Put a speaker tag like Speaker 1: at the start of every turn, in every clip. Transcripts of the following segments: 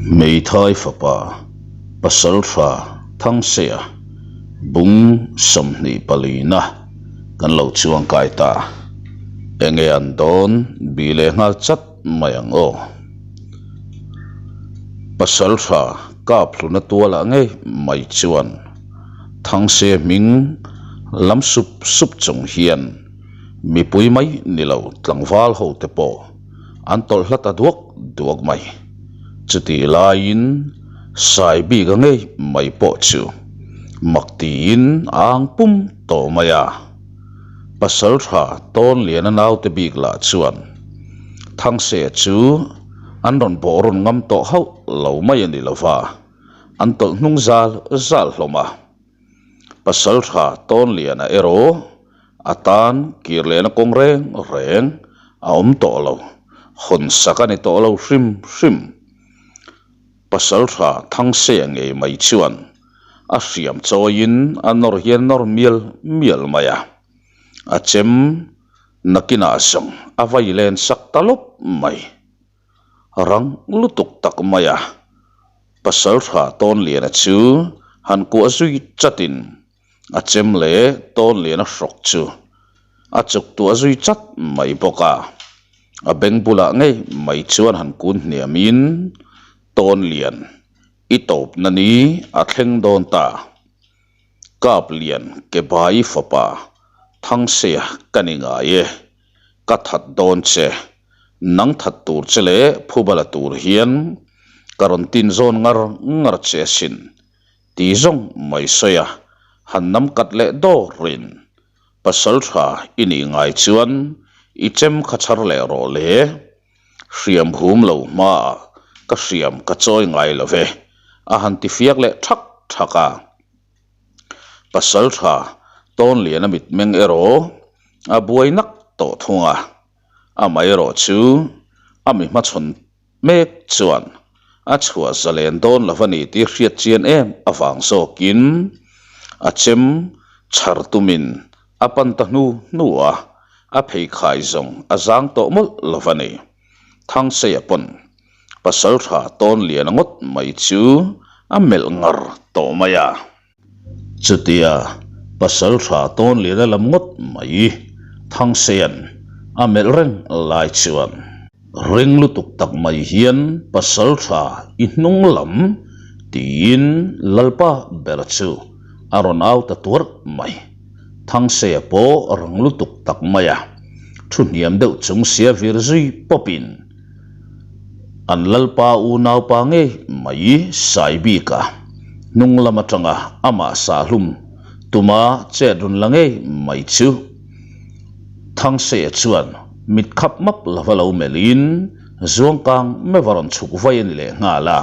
Speaker 1: Hmeithai fapa Pasaltha Thangseia bung 24 na kan lo chuang kai ta. Enge an dawn bi leh nghal chat mai ang aw. Pasaltha kap hluna tualah ngei mai chuan Thangseia hming lam sup sup chung hian mipui mai ni lo tlangval ho te pawh an tawlh hla ta duak duak mai. Chutih laiin sai bik a ngei mai pawh chu mak tiin a ang pum tawh mai a. Pasal tha tawn lian a naute bik lah chuan Thangse chu an rawn bawh rawn ngam tawh hauh lo mai a ni lo va, an tawlh hnung zal zal hlawm a. Pasal tha tawn liana erawh a tan kir lehna kawng reng reng a awm tawh lo, hawn sak a ni tawh lo hrim hrim. Pasal tha Thangse ngei mai chuan a hriam chawiin a nawr hian nawr mial mial mai a, a chem nakinah zawng a vai len sak ta lawp mai. Rang lutuk tak mai a, pasal tha Tawnliana chu han kuah zui chatin a chem leh Tawnliana hrawk chu a chuk tuah zui chat mai bawk a. A beng bulah ngei mai chuan han kun hniamin Tawnlian I tawpna ni a thleng dawn ta. Kap lian ke bai fapa Thangseia ka ni ngai e, ka that dawn che. Nang that tur che leh phubala tur hian ka rawn tin zawn ngar ngar che asin ti zawng mai sawi a, han nam kat leh dawrin pasal tha i nih ngai chuan i chem kha chhar leh rawh le. Hriam hum lo hmaah ka hriam ka chawi ngai lo ve, a han ti fiak leh thak thak a. Pasal tha Tawnliana mitmeng erawh a buai nak tawh thung a, amaherawh chu a mi hmachhawn mek chuan a chhuah zalen dawn lo a ni tih hriat chian em avang zawkin a chem chhar tumin a pan ta hnu hnu a. A pheikhai zawng a zang tawh mawlh lo va ni. Thangseia pawn pasal tha tawn lian ngawt mai chu a melh ngar tawh mai a. Chutia pasal tha tawn lian a lam ngawt mai Thangsea'n a melh reng lai chuan. Ring lutuk tak mai hian pasal tha i hnung lam tiin Lalpa ber chu a rawn au ta tuarh mai. Thangseia pawh rang lutuk tak mai a, thu hniam deuh chung sia vir zui pawpin an lalpa unaupa ngei mai sai bik a, hnung lam atanga amah sahlum tuma chet rawn la ngei mai chu Thangseia chuan mit khap map lova lo melhin zuangkang meuh a rawn chhuk vai a ni leh nghal a.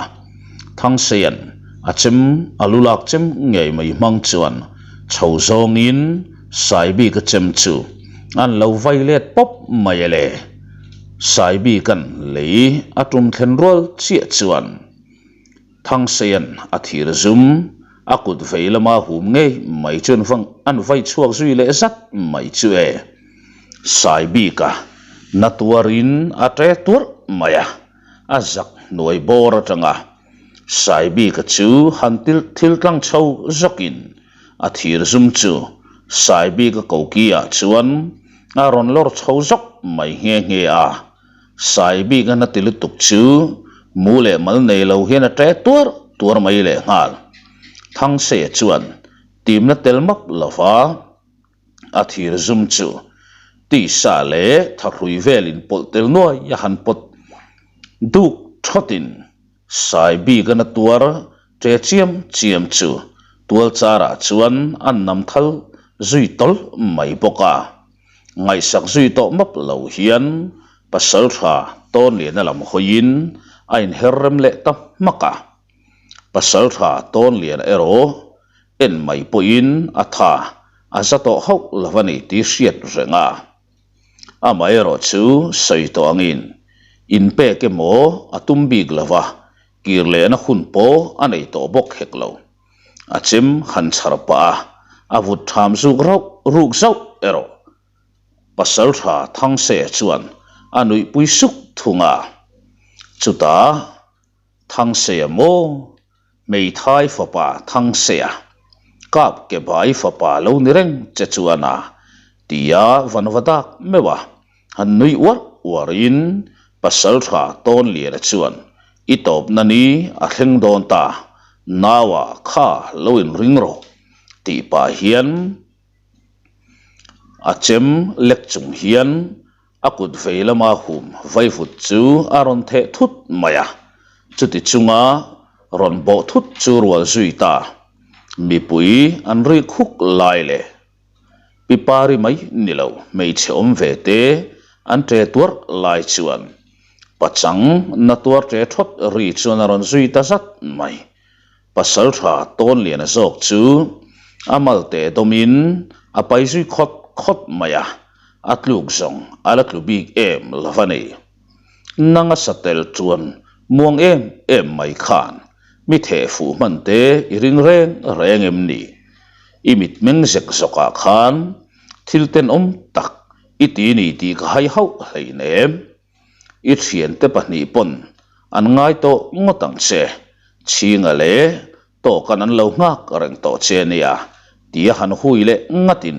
Speaker 1: Thangsean a chem a lu lak chem ngei mai hmang chuan chho zawngin Saibika chem chu an lo vai let pawp mai a le. Saibika'n lei a tum thlen rual chiah chuan Thangsean a thir zum a kut vei lama hum ngei mai chu an vai chhuak zui leh zat mai chu e. Saibika na tuarin a ṭe tuarh mai a. A zak hnuai bawr atanga Saibika chu han til thil tlang chho zawkin a thir zum chu Saibika koki-ah chuan a rawn lawr chho zawk mai nghe nghe a. Saibika na ti lutuk chu mu leh mal nei lo hian a ṭe tuar tuar mai lehnghal. Thangseia chuan timna tel map lova. A thir zum chu tisa leh thahrui velin pawlh tel nuai a han pawt duk thawtin sai bik a na tuar che chiam chiam chu tual charah chuan an nam thal zui tawlh mai bawk a. Ngaihsak zui tawh map lo hian pasal tha tawn liana lam hawiin a inher rem leh ta hmak a. Pasal tha tawn liana erawh En mai pawhin a tha a za tawh hauh lo a ni tih hriat reng a. Amaherawh chu sawi tawh angin inpek emaw a tum bik lo va, kir lehna hun pawh a nei tawh bawk hek lo. A chem han chhar pah a, a vut tham zuk rauh ruk zauh erawh Pasaltha Thangse chuan a nuihpui suk thung a. Chutah. Thangseia maw? Hmeithai fapa Thangseia, kap ke bai fapa lo ni reng che chuan a, tia van va dak meuh a, han nui uar uarin Pasaltha Tawnliana chuan i tawpna ni a thleng dawn ta, naua kha lo inring rawh tih pah hian a chem lek chung hian A kut vei lama hum vaivut chu a rawn theh thut mai a, chuti chunga rawn bawh thut chu rual zui ta. Mipui an ri khuk lai leh pi pari mai ni lo hmeichhe awm ve te an ṭe tuarh lai chuan pachang na tuar ṭe ṭhawt ri chuan a rawn zui ta zat mai. Pasalṭha Tawnliana zawk chu a malte dawmin a pai zui khawt khawt mai a, a tluk zawng a la tlu bik em lo a ni. Nanga satel chuan muang em em mai khan mi theh fuh hman te i ring reng reng em ni? I mitmeng zek zawkah khan thil tenawm tak i ti ni tih ka hai hauh hleinem. I thiante pahnih pawn an ngai tawh ngawt ang che, Chhinga leh tawkan an lo nghak reng tawh che nia tia han hui leh ngatin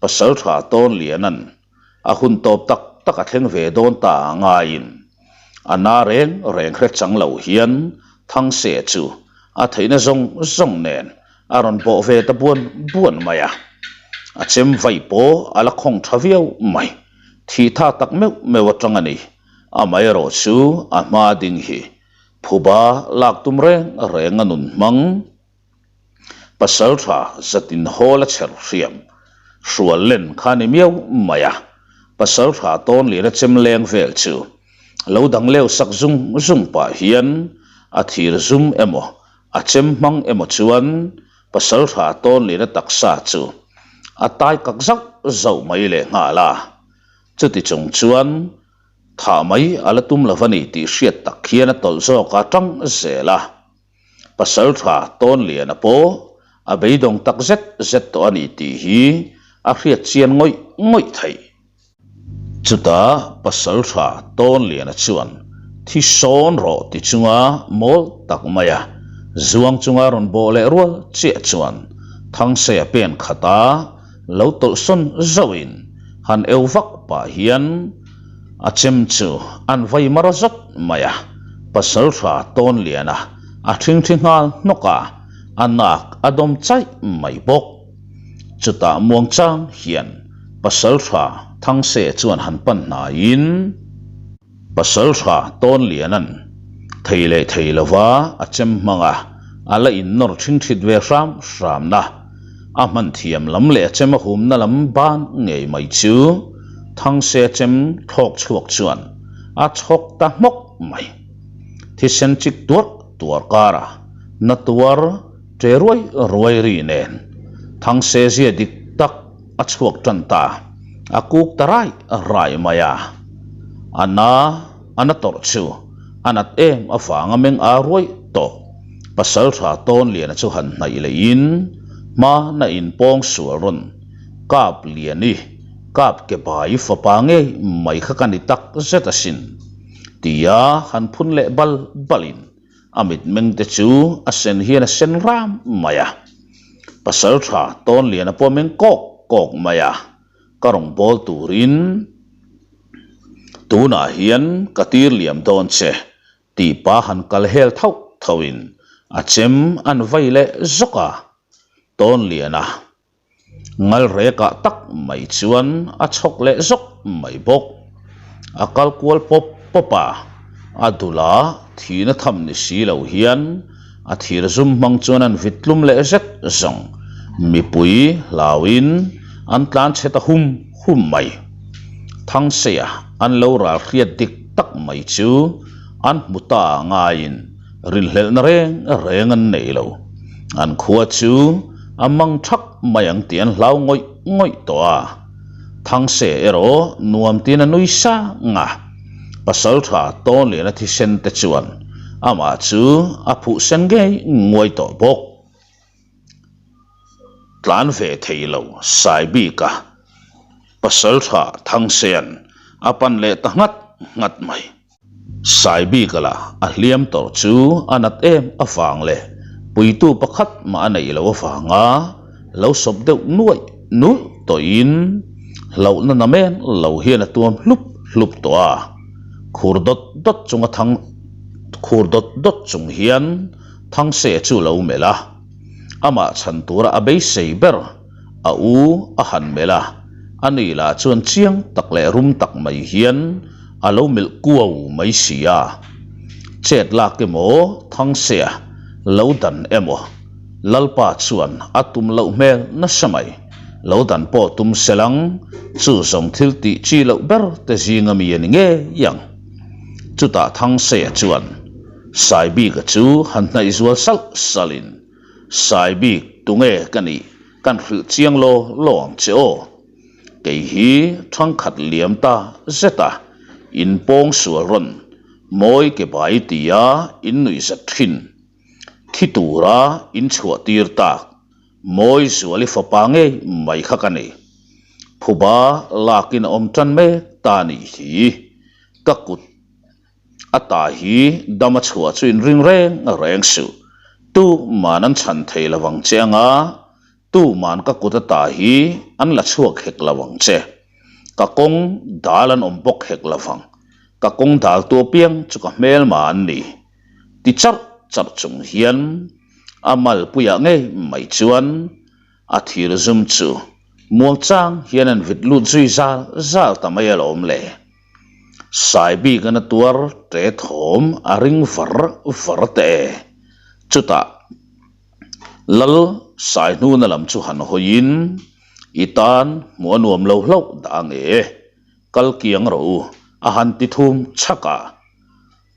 Speaker 1: Pasaltha Tawnliana'n a hun tawp tak tak a thleng ve dawn ta a ngaiin a na reng reng hre chang lo hian Thangse chu a theihna zawng zawng nen a rawn bawh ve ta buan buan mai a, a chem vai pawh a la khawng tha viau mai. Thih tha tak meuh meuh atang a ni. Amaherawh chu a hma ding hi phuba lak tum reng reng a nun hmang. Pasal tha zatin hawl a chher hriam hrual len kha ni miau mai a. Pasal tha tawn lian a chem leng vel chu lo dang leu sak zung zung pah hian a thir zum emaw a chem hmang emaw chuan pasal tha tawn lian a taksa chu a tai kak zauh zauh mai leh nghal a, chuti chung chuan thah mai a la tum lo a ni tih hriat tak hian a tawlh zawk a tang zel a. Pasal tha tawn liana pawh a beidawng tak zet zet tawh a ni tih hi a hriat chian ngawih ngawih theih. Chutah Pasalṭha Tawnliana chuan thi sawn rawh ti chunga mawl tak mai a, zuang chunga rawn bawh leh rual chiah chuan Thangseia pen khata lo tawlh sawn zauhin han eu vak pah hian a chem chu an vai mar zawt mai a, Pasalṭha Tawnliana a ṭhingṭhi nghal hnawk a, a nak a dawm chaih mai bawk. Chutah muangchang hian Pasalṭha Thangse chuan han pan hnaiin Pasalṭha Tawnliana'n thei leh thei lova a chem hmang a, a la innawr ṭhingṭhit ve hram hramna, a hman thiam lam leh a chem a humna lam ban ngei mai chu Thangse chem thlawk chhuak chuan a chhawk ta hmawk mai. Thisen chik tuarh tuarh karah na tuar Che ruai ruai ri nen Thangse zia dik tak a chhuak tan ta, a kuk ta rai rai mai a. A na a na tawrh chu a nat em avanga meng a ruai tawh. Pasaltha Tawnliana chu han hnaih leihin hma na in pawng sual rawn kap lian i kap ke bai fapa ngei mai kha ka ni tak zet asin tia han phun leh bal balin A mitmeng te chu a sen hian a sen ram mai a, pasal tha Tawnliana pawh a meng kawk kawk mai a, ka rawn bawl turin tunah hian ka tir liam dawn che tih pa han kal hel thauh thauhin a chem an vai leh zawk a, Tawnliana Ngalrekah tak mai chuan a chhawk leh zawk mai bawk. A kal kual pawp pawp a, a dula thihna tham ni si lo hian a thir zum hmang chuan an vit tlum leh zet zawng. Mipui hlauin an tlan chhe ta hum hum mai. Thangseia an lo ral hriat dik tak mai chu an hmu ta ngaiin Rinhlelhna reng reng an nei lo. An khua chu a mang thak mai ang tih an hlau ngawih ngawih tawh a. Thangse erawh nuam tiin a nui sang a. Pasaltha Tawnliana thisen te chuan amah chu a phuh sen ngei nguai tawh bawk. Tlan ve thei lo sai bik a, Pasaltha Thangsean a pan leh ta nghat nghat mai. Saibika lah a hliam tawrh chu a nat em avang leh puitu pakhat mah a neih loh avanga lo sawp deuh nuaih nulh tawhin hlauhna namen lo hian a tuam hlup hlup tawh a, khur dawt dawt chunga thang khur dawt dawt chung hian Thangse chu lo melh a, amah chhan tura a beisei ber a u a han melh a, a ni lah chuan chiang tak leh rum tak mai hian a lo melh kuau mai si a. Chet lak emaw Thangse-a lo dan emaw Lalpa chuan a tum loh hmel nasa mai, lo dan pawh tum selang chu zawng thil tih chi loh ber te zinga mi a ni ngei ang. Chutah Thangse-a chuan Saibika chu han hnaih zual salh salhin, Saibik, tunge ka nih? Kan hrilh chiang law law ang che aw. Kei hi thangkhat liam ta zet a, in pawng sual rawn mawi ke bai tia in nuih zat thin. Thi tura in chhuah tir tak mawi zuali fapa ngei mai kha ka ni. Phuba lakin a awm tan mek ta nih hi ka kut A ta hi dam a chhuah chu inring reng reng suh. Tu man an chhan thei lo ang che anga, tu man ka kut a ta hi an la chhuak hek lo ang che. Ka kawng dal an awm bawk hek lo vang. Ka kawng dal tu apiang chu ka hmelma an ni. Ti charh charh chung hian a malpuiah ngei mai chuan A thir zum chu muang chang hian an vit lut zui zal zal ta mai alawm le. Sai bik an a tuar ṭe thawm a ring var var teh e. Chutah Lal Sai hnuna lam chu han hawiin i tan hmuh a nuam lo hlauh dah ang e, kal kiang rawh u a han ti thum chhak a.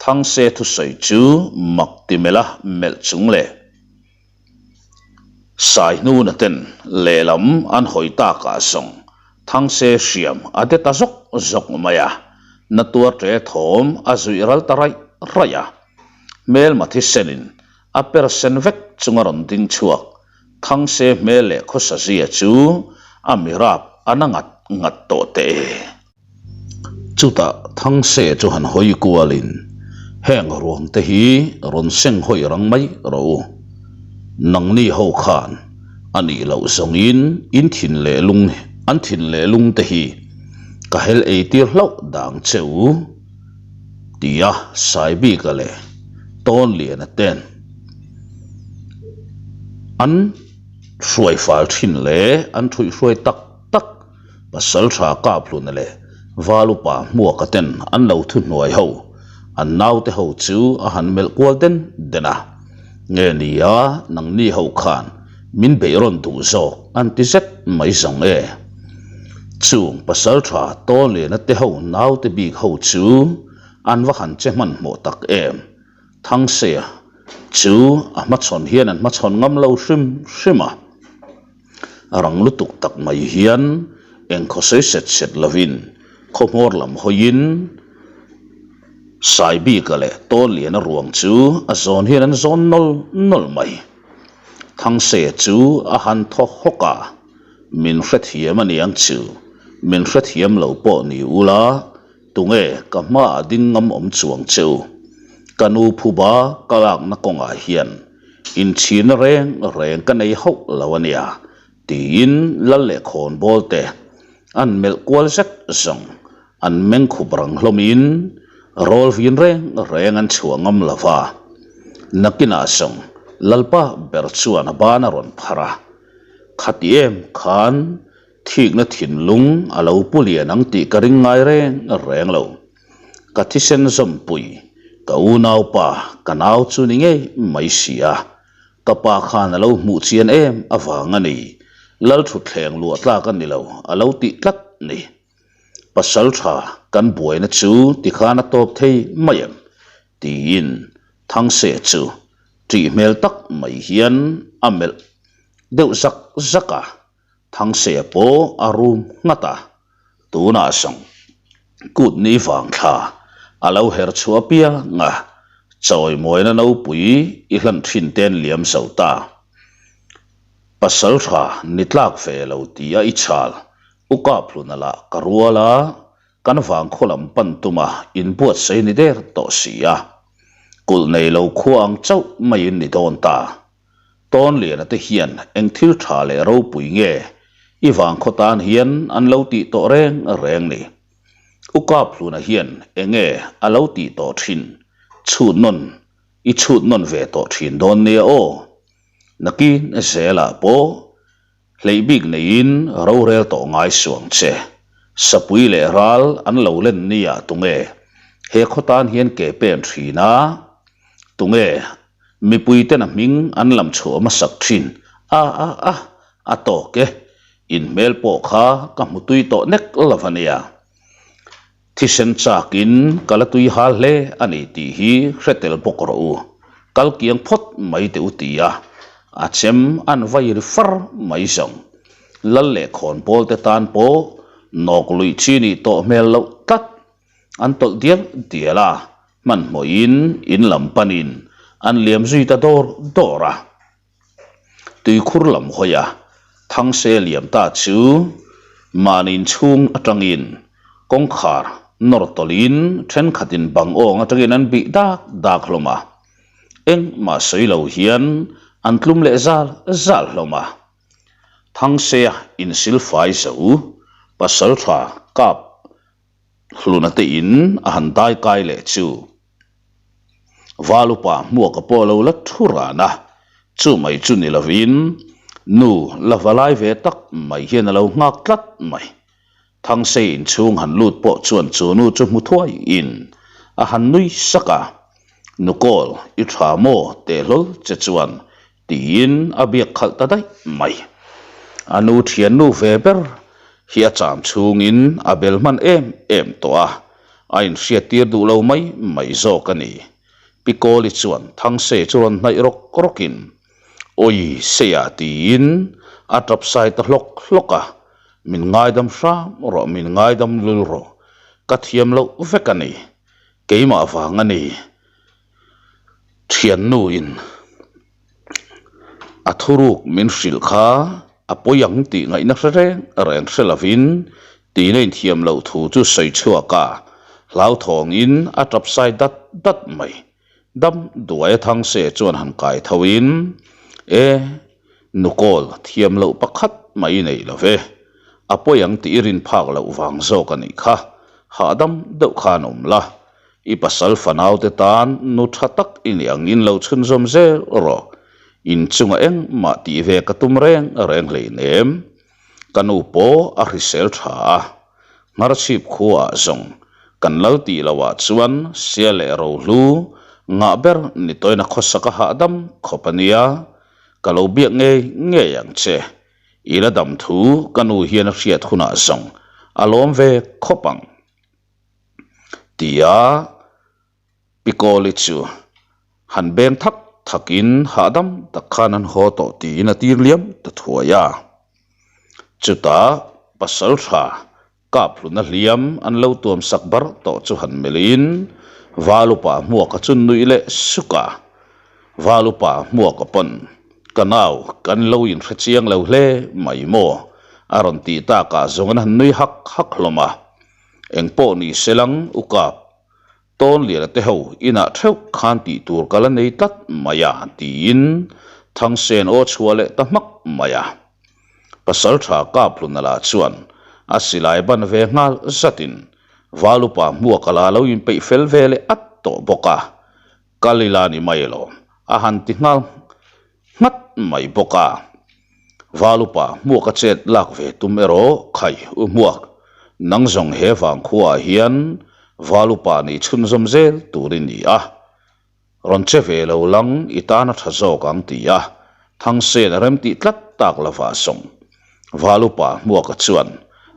Speaker 1: Thangse thusawi chu mak ti melh a melh chung leh. Sai hnuna ten lehlam an hawi takah zawng Thangse hriam a de ta zawk zawk mai a, na tuar ṭe thawm a zuih ral ta raih raih a. Hmelma thisenin a per sen vek chunga rawn ding chhuak Thangse hmel leh khawsa zia chu a mirap a na ngat ngat tawh teh e. Chutah Thangse chu han hawi kualin, Heng ruang te hi rawn seng hawi rang mai rawh u. Nangni ho khan a nih loh zawngin in thin leh lung an thin leh lung te hi ka hel ei tir hlauh dang che u, tia Saibika leh Tawnliana ten an hruai fal thin leh an thuihhruai tak tak. Pasal tha Kaphluna leh Val upa Hmuaka ten an lo thu hnuai ho, an naute ho chu a han melh kual den den a. Nge nia, nangni ho khan min beih rawn duh zawk an ti zet mai zawng e. Chung pasal tha Tawnliana te ho naute bik ho chu an va han che hmanhmawh tak em. Thangseia chu a hmachhawn hian an hmachhawn ngam lo hrim hrim a. Rang lutuk tak mai hian eng khaw sawi set set lovin khaw hmawr lam hawiin Saibika leh Tawnliana ruang chu a zawn hian an zawn nawl nawl mai. Thangse chu a han thaw hawk a, Min hrethiam a niang chu, min hrethiam lo pawh ni ula, Tunge ka hmaah ding ngam awm chuang che u? Ka nu phuba ka lakna kawngah hian inchhirna reng reng ka nei hauh lo a nia, tiin lal leh khawnbawl te an melh kual zet zawng an meng khup rang hlawmin rawl vin reng reng an chhuah ngam lo va. Nakinah zawng Lalpa ber chuan a ban a rawn phar a, Khati em khan Thikna thinlung a lo pu lian ang tih ka ring ngai reng reng lo. Ka thisen zawmpui, ka unaupa, ka nau chu ni ngei mai si a. Ka pa khan a lo hmuh chian em avang a ni. Lalthutthleng luah tlak a ni lo, a lo tih tlat ni. Pasal tha kan buaina chu tikhan a tawp thei mai em? Tiin Thangse chu ṭih hmel tak mai hian a melh deuh zak zak a. Thangse pawh a rum nghat a, tunah zawng kut ni vang thla a lo her chhuah piang a, chawimawina nopui i hlan thin ten liam zo ta. Pasal tha ni tlak ve lo tia i chhal u Kaphluna lah ka rual a. Kan vangkhaw lam pan tuma inbuatsaih ni der tawh si a. Kulh nei lo khua ang chauh maiin ni dawn ta. Tawnliana te hian eng thil tha leh ropui nge i vangkhaw tan hian an lo tih tawh reng reng ni. U Kaphluna hian enge a lo tih tawh thin chhut nawn i chhut nawn ve tawh thin dawn nia aw. Nakin zelah pawh Hleih bik neiin rorel tawh ngai suang che. Sapui leh ral an lo len nia tunge he khaw tan hian ke pen thin a? Tunge mipui ten a hming an lam chhuah hmasak thin? A a a, a tawk e, in hmel pawh kha ka hmu tui tawh nek lo a nia. Thisen chakin ka la tui hal hle a ni tih hi hre tel bawk rawh u. Kal kiang phawt mai teh u ti a, a chem an vai ri far mai zawng. Lal leh khawnpawl te tan pawh nawk luih chi nih tawh hmel loh tlat. An tawlh dial dial a, hmanhmawhin in lam panin an liam zui ta dawr dawr a. Tuikhur lam hawi a, Thangse liam ta chu mahni inchhung atangin kawngkhar nawr tawlhin thenkhatin bang awng atangin an bih dak dak hlawm a, engmah sawi lo hian an tlum leh zal zal hlawm a. Thangse-a insilfai zo pasaltha kap Hluna te in a han dai kai leh chu Valupa hmuaka pawh lo la thu ran a, chu mai chu ni lovin nu la va lai ve tak mai hian a lo nghak tlat mai. Thangsei inchhung han lut pawh chuan chu nu chu hmu thuai in a han nui sak a, Nukawl i tha maw teh hlawl che chuan Tiin a biak khalh ta daih mai. A nu thiannu ve ber hi a cham chhungin a bel hman em em tawh a, a inhriattir duh lo mai mai zawk a ni. Pi Kawli chuan Thangse chu rawn hnaih rawk rawkin, Awi Seia tiin a tap sai ta hlawk hlawk a, Min ngaidam hram rawh, min ngaidam lul rawh, ka thiam loh vek a ni, keimah vang a ni. Thiannuin a thuruk min hrilh kha a pawi ang tih ngaihna hre reng reng hre lovin tina inthiam loh thu chu sawi chhuak a, hlauthawngin a tap sai dat dat mai. Dam duai a Thangse chuan han kai tho in, E, nukawl thiam loh pakhat mai nei lo ve, a pawi ang tih i rin phak loh vang zawk a nih kha, hahdam deuh khan awm la, I pasal fanaute tan nu tha tak i nih angin lo chhunzawm zel rawh. Inchunga engmah tih ve ka tum reng reng hleinem. Ka nu pawh a hrisel tha a, Ngharchhip khuaah zawng kan lal tih loah chuan sia leh rohlu ngah ber ni tawina khawsak a hahdam khawp a nia. Ka lo biak ngei ngei ang che. I la dam thu ka nu hian a hriat hunah zawng a lawm ve khawp ang. Tia Pikawli chu han beng thak thakin hahdam tak khan an haw tawh tiin a tir liam ta thuai a. Chutah pasaltha Kaphluna hliam an lo tuam sak bar tawh chu han melhin Valupa hmuaka chu nuih leh suk a. Valupa hmuaka pawn ka nau kan lo inhre chiang lo hle mai maw a rawn tih takah zawng an han nui hak hak hlawm a. Engpawh ni se lang u kap, Tawnliana te ho inah theuh khan tih tur ka la nei tlat mai a tiin Thangsen aw chhuah leh ta hmak mai a. Pasaltha Kaphluna lah chuan a silai ban ve nghal zatin Valupa hmuaka la lo inpeih fel ve leh at tawh bawk a, kal ila ni mai lo a han ti nghal nghat mai bawk a. Valupa hmuak a chet lak ve tum erawh khai u hmuak. Nang zawng he vangkhuaah hian Valupa nih chhunzawm zel tur i ni a. Rawn che ve lo lang i tan a tha zawk ang ti a Thangsen a remtih tlat tak lovah zawng Valupa hmuaka chuan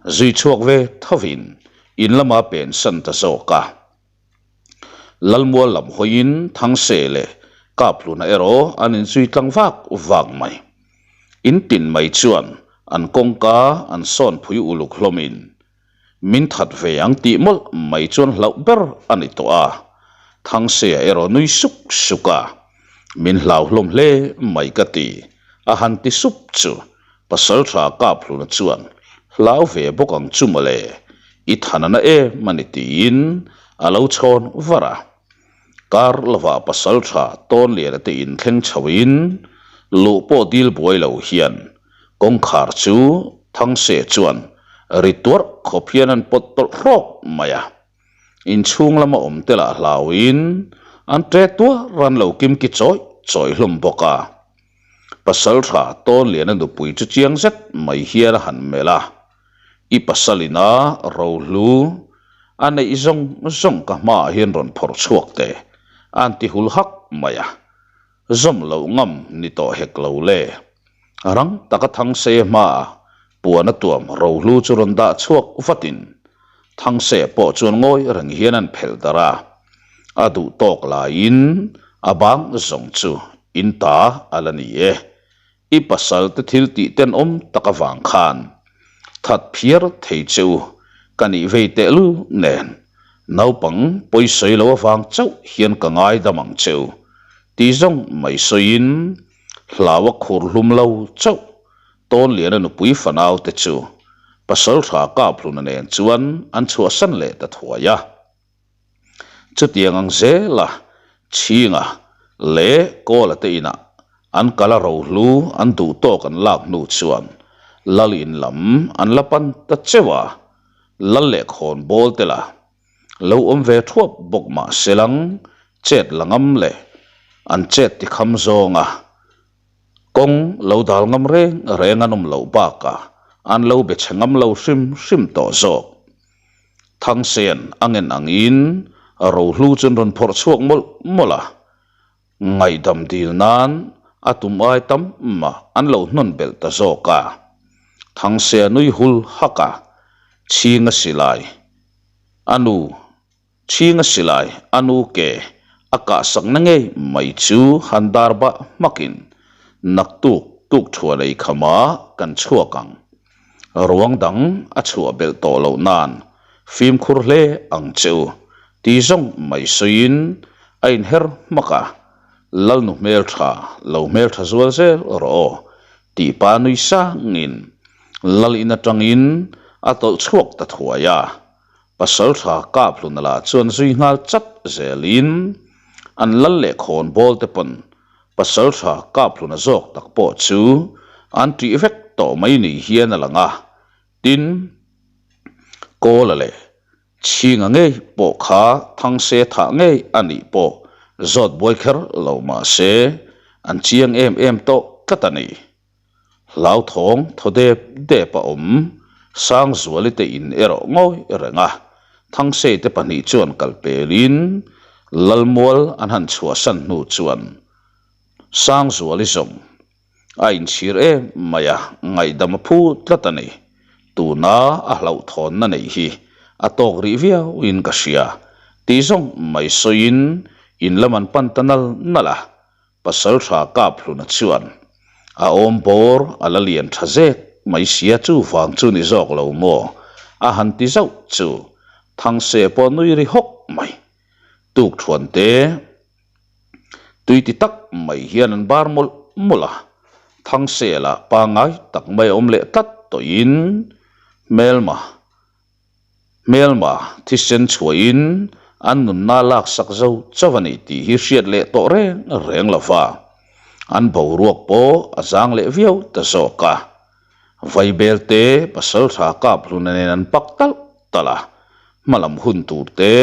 Speaker 1: zui chhuak ve thovin in lama pensan ta zawk a. Lalmual lam hawiin Thangse leh Kaphluna erawh an inzui tlang vak vak mai. In tin mai chuan an kawngka an sawn phui uluk hlawmin min that ve ang tih mawlh mai chuan hlauh ber a ni tawh a. Thangse-a erawh nui suk suk a, Min hlau hlawm hle mai ka ti, a han ti sup chu Pasaltha Kaphluna chuan hlau ve bawk ang chu mawle. I than a na em a ni tiin a lo chhawn var a. Kar lovah pasaltha Tawnliana te inthleng chhoin luh pawh dil buai lo hian kawngkhar chu Thangse chuan ri tuarh khawp hian an pawt tawlh hrawk mai a. Inchhung lama awm te lah hlauin an ṭe tuar an lo kimki chawih chawih hlawm bawk a. Pasaltha Tawnliana nupui chu chiang zet mai hian a han melh a. I pasalina rohlu a neih zawng zawng ka hmaah hian rawn phawrh chhuak teh a an ti hul hak mai a, zawm loh ngam ni tawh hek lo le. Rang taka Thangseia hmaah puan a tuam rohlu chu rawn dah chhuak vatin Thangseia pawh chuan ngawi reng hian an phelh darh a, a duh tawk laiin a bang zawng chu in ta a la ni e. I pasal te thil tih tenawm tak avang khan that phiar thei che u ka nih vei tehlul nen naupang pawisawi lo avang chauh hian ka ngaidam ang che u tih zawng mai sawiin hlau a khur hlum lo chauh Tawnliana nupui fanau te chu pasal tha Kaphluna nen chuan an chhuahsan leh ta thuai a. Chutiang ang zela Chhinga leh Kawla te inah an kal a rohlu an duh tawk an lak hnu chuan Lal in lam an la pan ta cheuh a, Lal leh khawnbawl te la lo awm ve thuap bawk mah se lang chet la ngam leh an chet tikham zawnga kawng lo dal ngam reng reng an awm loh bakah an lo be chhe ngam lo hrim hrim tawh zawk. Thangsen a ngen angin rohlu chu an rawn phawrh chhuak mawlh mawlh a, ngaihdam dil nan a tum ai tam mah an lo hnawn belh ta zawk a. Thangse a nui hul hak a, Chhinga silai a nu Chhinga silai a nu ke a kahsakna ngei mai chu han dar bah hmakin naktuk tuk thuan ei khamah kan chhuak ang. Ruang dang a chhuah belh tawh loh nan fimkhur hle ang che u ti zawng mai sawiin a inher hmak a, Lalnu hmeltha lo hmeltha zual zel rawh aw tih pa nui sangin Lal in atangin a tawlh chhuak ta thuai a. Pasaltha Kaphluna lah chuan zui nghal chat zelin an lal leh khawnbawl te pawn Pasaltha Kaphluna zawk tak pawh chu an ṭih vek tawh mai ni hian a lang a, tin, Kawla leh Chhinga ngei pawh kha Thangse thah ngei a nih pawh zawt buai kher lo mah se an chiang em em tawh tlat a ni. Hlauthawng thaw dep dep a awm, Sangzuali te in erawh ngawi reng a, Thangsei te pahnih chuan kal pelin Lalmual an han chhuahsan hnu chuan Sangzuali zawng a inchhir em mai a, ngaihdam a phu tlat a ni. Tuna a hlauhthawnna neih hi a tawk rih viauin ka hria tih zawng mai sawiin in lam an pan ta nal nal a, Pasalṭha Kaphluna chuan a awm bawr a la lian ṭha zek mai sia chu vang chu ni zawk lo maw? a han ti zauh chu Thangse pawh nui ri hawk mai. Tukṭhuan te tui ti tak mai hian an bar mawlh mawlh a, Thangse lah pangngai tak mai a awm leh tlat tawhin hmelma Hmelma thisen chhuahin an nunna laksak zo chauh a ni tih hi hriat leh tawh reng reng lo va, an boruak pawh a zang leh viau ta zawk a. Vaibelte pasaltha Kaphluna nen an pak talh talh a, hmalam hun tur te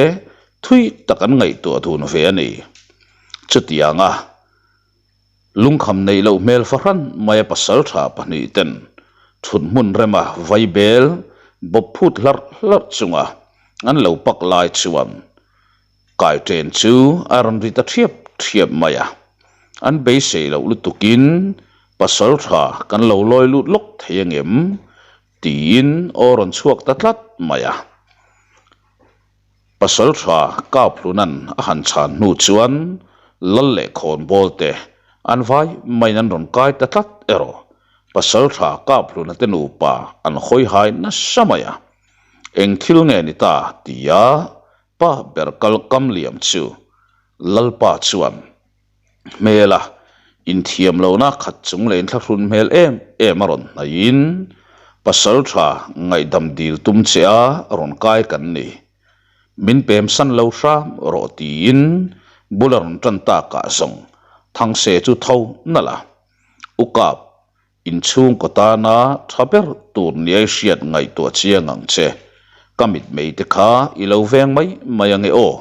Speaker 1: thui tak an ngaihtuah dun ve a ni. Chutianga. Lungkham neih loh hmel fahran maia pasaltha pahnih ten thut hmun rema vaibel bawp phut hlarh hlarh chunga an lo pak lai chuan kaiṭen chu a rawn ri ta ṭhiap ṭhiap mai a. An beisei loh lutukin pasaltha kan lo lawi lut lawk thei angem tiin aw rawn chhuak ta tlat mai a. Pasalṭha Kaphluna'n a han chhan hnu chuan Lal leh Khawnbawl te an vai maiin an rawn kai ta tlat erawh. Pasalṭha Kaphluna te nupa an hawi hai nasa mai a, Eng thil nge ni ta? tia pa ber kal kam liam chu Lalpa chuan hmel a, inthiam lohna khat chung leh inthlahrun hmel em em a rawn hnaihin. Pasalṭha ngaihdam dil tum che a rawn kai kan ni. Min pem san lo hram rawh tiin bul a rawn ṭan takah zawng Thangse chu tho nalh a. U Kap, inchhungkaw tana ṭha ber tur nia i hriat ngaihtuah chiang ang che. Ka mitmei te kha i lo veng mai mai ange aw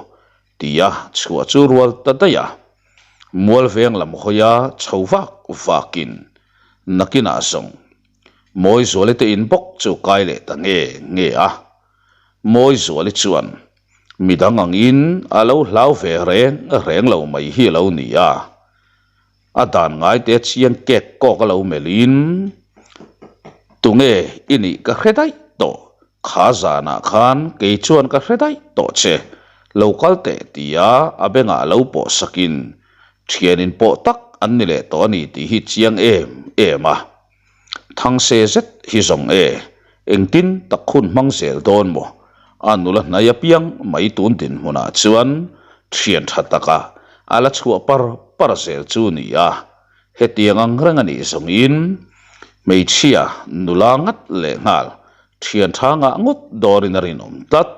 Speaker 1: tia chhuah chu rual ta daih a. Mual veng lam hawia chho vak vakin nakinah zawng Mawizuali te in bawk chu kai leh ta nge nge a. Mawizuali chuan midang angin a lo hlau ve reng reng lo mai hi a lo ni a. A dan ngaite chiang kek kawk a lo melhin tunge i nih ka hre daih tawh, kha zanah khan kei chuan ka hre daih tawh che, lo kal teh tia a bengah lo pawh sakin thian in pawh tak an ni leh tawh a ni tih hi chiang em em a. Thangse zet hi zawng e, engtin tak hun hmang zel dawn maw? A nula hnai apiang mai tun dinhmunah chuan thian tha taka a la chhuah par par zel chu ni a, hetiang ang reng a nih zawngin hmeichhia nula ngat leh nghal thian tha ngah ngawt dawrin a rinawm tlat.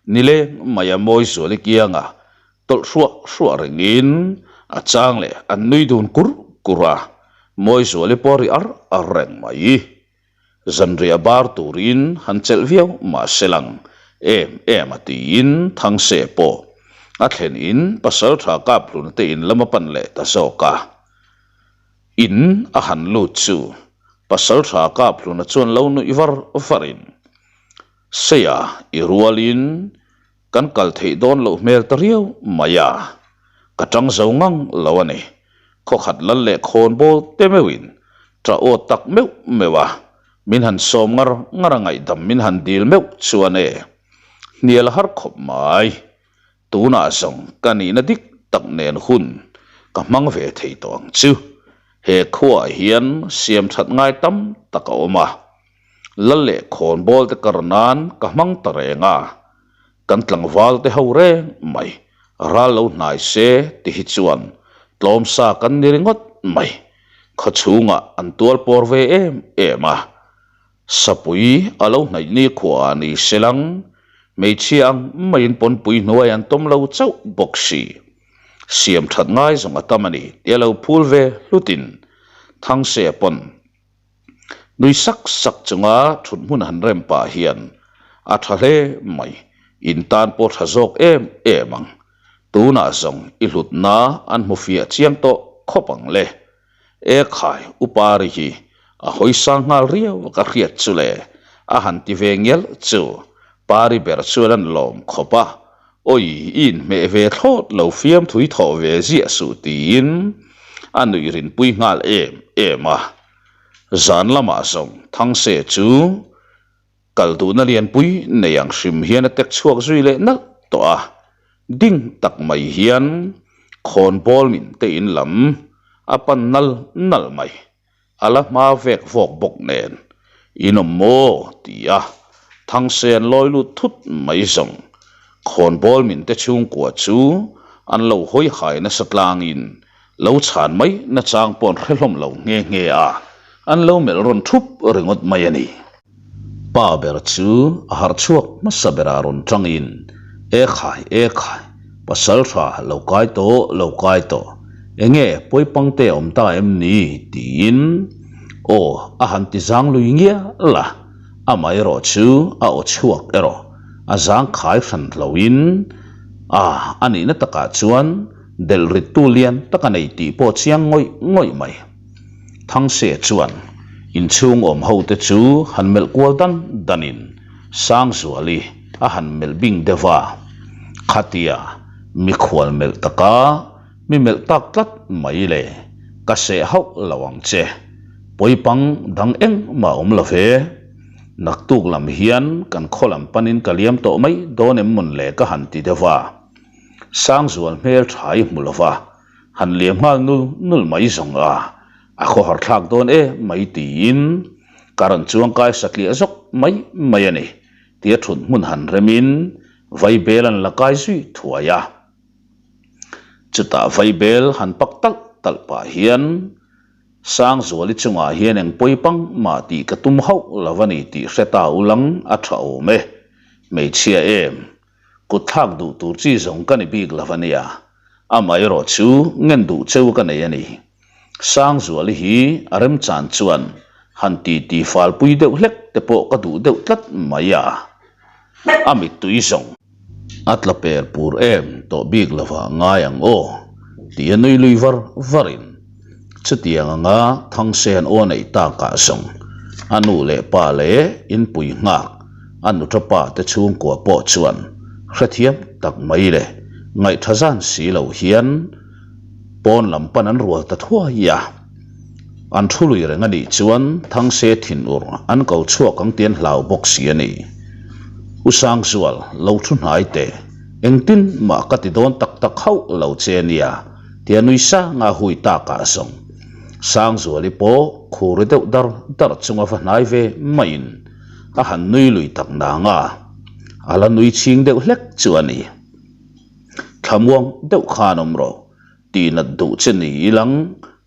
Speaker 1: Nileng mai a mawi zual i kianga tawlh hruah hruah rengin a chang leh an nui dun kur kur a, mawi zual i pawh ri ar ar reng mai. Zanriah bar turin han chelh viau mah se lang em em a tiin Thangse pawh a thlen in Pasaltha Kaphluna te in lam a pan leh ta zawk a. In a han lut chu Pasaltha Kaphluna chuan lo nuih var varin Seia i rualin kan kal theih dawn loh hmel ta riau mai a, ka tang zo ngang lo a ni. Khawkhat lal leh khawn bawl te meuhin ṭah aw tak meuh meuh a, min han sawm ngar ngar a ngaihdam min han dil meuh chuan e, hnial a har khawp mai. Tunah zawng ka nihna dik tak nen hun ka hmang ve thei tawh ang chu. He khuaah hian siam ṭhat ngai tam tak a awm a. Lal leh khawnbawl te kar nan ka hmang ta reng a, kan tlangval te ho reng mai, ral lo hnai se ti hi chuan tlawm sa kan ni ringawt mai, khaw chhungah an tual pawr ve em em a, sapui a lo hnaih ni khuaah ni se lang, hmeichhia ang maiin pawnpui hnuai an tawm lo chauh bawk si, siam that ngai zawng a tam a ni tia lo phul ve hlutin Thangse pawn. Nui sak sak chunga thut hmun han rem pah hian a tha hle mai, in tan pawh tha zawk em em ang. Tunah zawng i hlutna an hmu fiah chiang tawh khawp ang le. E khai, u Pari hi a hawi sang nghal riau a ka hriat chu le, a han ti ve ngial chu Pari ber chuan an lawm khawp a, Awi, i inhmeh ve thlawt lo fiamthui thawh ve ziah suh tiin a nuih rinpui nghal em em a. Zan lamah zawng Thangse chu kal duhna lianpui nei ang hrim hian a tek chhuak zui leh nalh tawh a, ding tak mai hian khawnbawl min te in lam a pan nal nal mai. A la hma vek vawk bawk nen, In awm maw? ti a, Thangse an lawi lut thut mai zawng. Khawnbawl min te chhungkua chu an lo hawi hai nasa tlangin lo chhan mai nachang pawh an hre hlawm lo nghe nghe a, an lo melh rawn thup ringawt mai a ni. Pa ber chu a harh chhuak hmasa berah rawn tangin, E khai, e khai, pasal tha lo kai tawh, lo kai tawh, enge pawipang te a awm ta em ni? tiin aw a han ti zang lui ngial a, amaherawh chu a aw chhuak erawh a zang khai hran hloin a a nihna takah chuan delh rittu lian tak a nei tih pawh chiang ngawih ngawih mai. Thangse chuan inchhung awm ho te chu han melh kual dan danin Sangzuali a han melh bing deuh a, khatia mikhual melh taka mi melh tak tlat mai le, ka seh hauh lo ang che, pawipang dang engmah awm lo ve, naktuk lam hian kan khaw lam panin ka liam tawh mai dawn em mawn le ka han ti deuh a, Sangzual hmel tha i hmu lo va. Han liam nghal nul nul mai zawng a, a khawhar thlak dawn e mai tiin ka rawn chuang kai satliah zawk mai mai a ni tia thut hmun han remin vaibel an la kai zui thuai a. Chutah vaibel han pak talh talh pah hian. Sangzuali chungah hian eng pawi pang mah tih ka tum hauh lo a ni tih hre ta ulang a tha awm e. Hmeichhia em? Kut thlak duh tur chi zawng ka ni bik lo a nia. Amaherawh chu ngen duh cheu ka nei a ni. Sangzuali hi a remchan chuan han ti ti fal pui deuh hlek te pawh ka duh deuh tlat mai a. A mittui zawng. A tla per pur em tawh bik lovah ngai ang aw tih a nui lui var varin chutiang anga Thangsen aw neih takah zawng a nu leh pa leh inpui nghak a nuṭa pa te chhungkua pawh chuan hrethiam tak mai leh ngaihtha zan si lo hian pawn lam pan an rual ta thuai a. An thu lui reng a nih chuan Thangse thinur an ko chhuak ang tih an hlau bawk si a ni. U Sangzual, lo thu hnai teh, engtin mah ka ti dawn tak tak hauh lo che a nia, tia nui sanga hui takah zawng Sangzuali pawh khur ri deuh dar dar chunga va hnai ve maiin a han nui lui tak nang a, a la nui chhing deuh hlek chu a ni. Thlamuang deuh khan awm rawh, Tih nat duh che ni ilang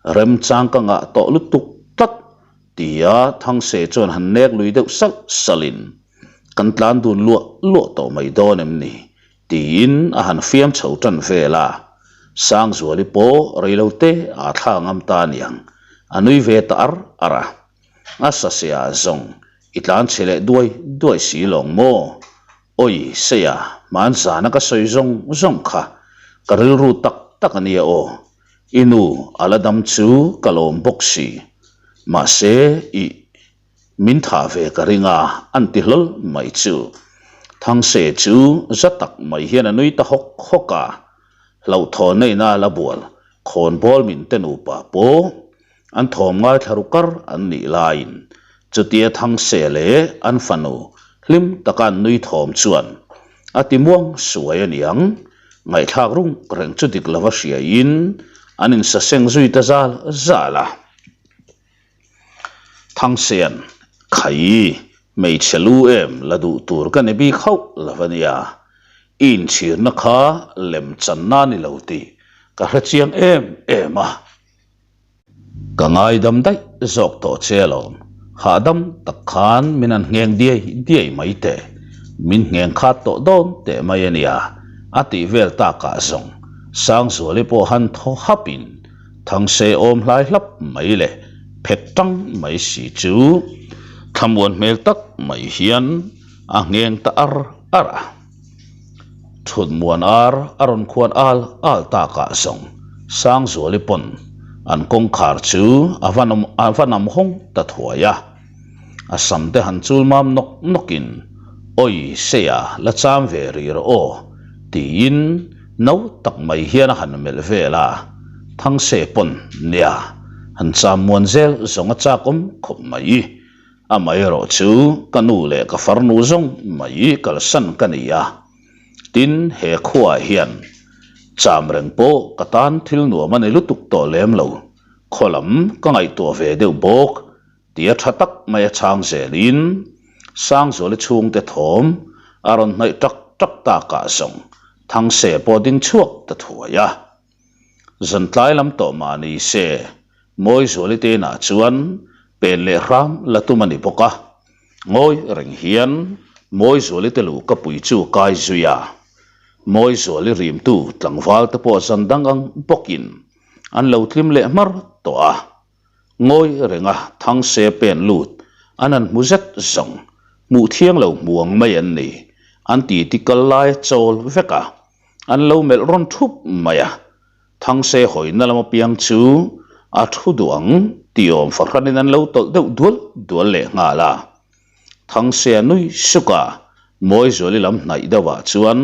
Speaker 1: remchang ka ngah tawh lutuk tlat tia Thangse chuan han nek lui deuh salh salhin kan tlan dun luah luah tawh mai dawn em ni tiin a han fiam chho tan vel a, Sangzuali pawh reilote aa thla ngam ta aniang a nui ve ta ar ar a. A sasea zawng i tlan chhe leh duai duai si lawng maw? Awi Seia, hmanzana ka sawi zawng zawng kha ka rilru tak tak a nia aw. I nu a la dam chu ka lawm bawk si. Mahse ih min thah ve ka ring a an ti hlawl mai chu. Thangse chu za tak mai hian a nui ta hawk hawk a. Hlauhthawn neihna a la bual khawnbawl min te nupa pawh An thawm ngaithla ru kar an nih laiin chutia Thangse leh an fanu hlim taka an nui thawm chuan a ti muang suai a niang. Ngaihthlak rung reng chu dik lova hriaiin an insaseng zui ta zal zal a. Thangsean, Khai, hmeichhe lu em la duh tur ka ni bik hauh lo a nia. I inchhirna kha lem channa ni lo tih ka hrechiang em em a. Ka ngaidam daih zawk tawh che alawm, hahdam tak khan min han ngheng diai diai mai teh, min ngheng khat tawh dawn teh mai a nia, a tih vel takah zawng Sangzuali pawh han thaw hapin Thangse awm hlai hlap mai leh phet tang mai si chu thlamuan hmel tak mai hian a ngheng ta ar ar a. Thut muan ar a rawn khuan al al takah zawng Sangzuali pawn an kawngkhar chu a va a va nam hawng ta thuai a. A sam te han chul mam nawk nawkin Awi Seia la cham ve rih rawh aw tiin no tak mai hian a han melh vel a. Thangse pawn nia han cham muan zel zawng a chak awm khawp mai. Amaherawh chu ka nu leh ka farnu zawng mai kalsan ka ni a, tin he khuaah hian cham reng pawh ka tan thil nuam a ni lutuk tawh lem lo, khaw lam ka ngaihtuah ve deuh bawk tia tha tak mai a chhang zelin Sangzuali chhungte thawm a rawn hnaih tak tak takah zawng Thangse pawh ding chhuak ta thuai a. Zantlai lam tawh mah ni se, Mawizuali te inah chuan pen leh hram la tum a ni bawk a. Ngawi reng hian Mawizuali te luh ka pui chu kai zui a. Mawizuali rimtu tlangval te pawh zan dang ang bawkin an lo tlim leh hmar tawh a. Ngawi renga Thangse pen lut an han hmu zet zawng, hmuh thiang lo hmu ang mai an ni, an titi kal lai a chawl vek a. An lo melh rawn thup mai a, Thangse hawina lam apiang chu a thu duh ang tih awm fahranin an lo tawlh deuh dual dual leh nghal a. Thangse a nui suk a, Mawizuali lam hnaih deuhah chuan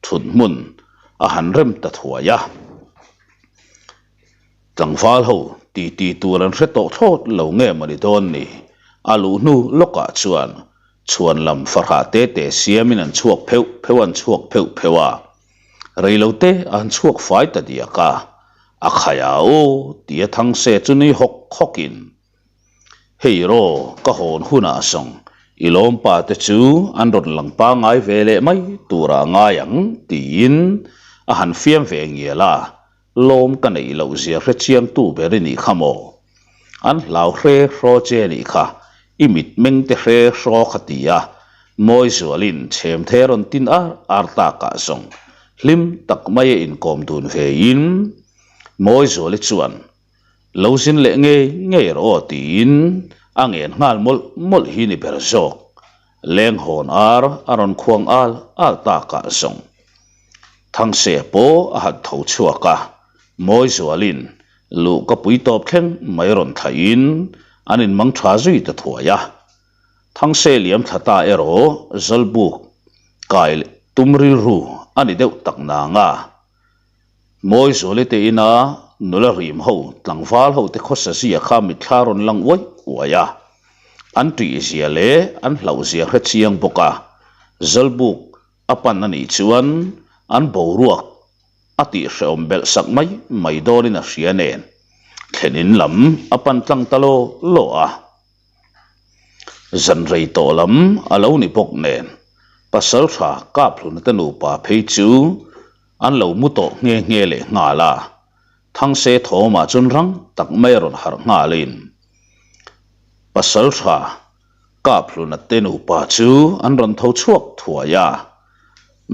Speaker 1: thut hmun a han rem ta thuai a. Tlangval ho titi tur an hre tawh thlawt lo nge mawni dawn ni? A luh hnu lawkah chuan Chhuan lam fahrah te te siamin an chhuak pheuh pheuh an chhuak pheuh pheuh a, reilo te an chhuak fai ta diak a, a khai a aw tia Thangse chu nui hawk hawkin, Hei raw ka hawn hunah zawng i lawmpa te chu an rawn lang pangai ve leh mai turah ngai ang tiin a han fiam ve ngial a, lawm ka neih loh zia hrechiangtu ber i nih kha maw? An hlau hre hraw che nih kha, i mitmeng te hre hraw kha ti a, Mawizualin chhemthe rawn tin ar ar takah zawng hlim tak maia inkawm dun ve in Mawizuali chuan lo zin leh ngei ngei rawh aw tiin a ngen nghal mawlh mawlh hi ni ber zawk. Lenghawn ar a rawn khuang al al takah zawng Thangse pawh a han tho chhuak a, Mawizualin luh ka pui tawp thleng mai rawn thlaihin an inmang tha zui ta thuai a. Thangse liam thla ta erawh Zawlbuk kai tum rilru a ni deuh tak nang a. Mawizuali te ina nula rim ho tlangval ho te khawsa zia kha mitthla rawn lang uai uai a. An tih zia leh an hlauh zia hre chiang bawk a, Zawlbuk a pan a nih chuan an boruak a tihhrehawm belh sak mai mai dawnin a hria nen thlen in lam a pan tlang ta law law a. Zan rei tawh lam a lo ni bawk nen Pasaltha Kaphluna te nupa phei chu an lo mu tawh nghe nghe leh nghal a, Thangse thawmah chuan rang tak mai a rawn harh nghalin Pasaltha Kaphluna te nupa chu an rawn tho chhuak thuai a,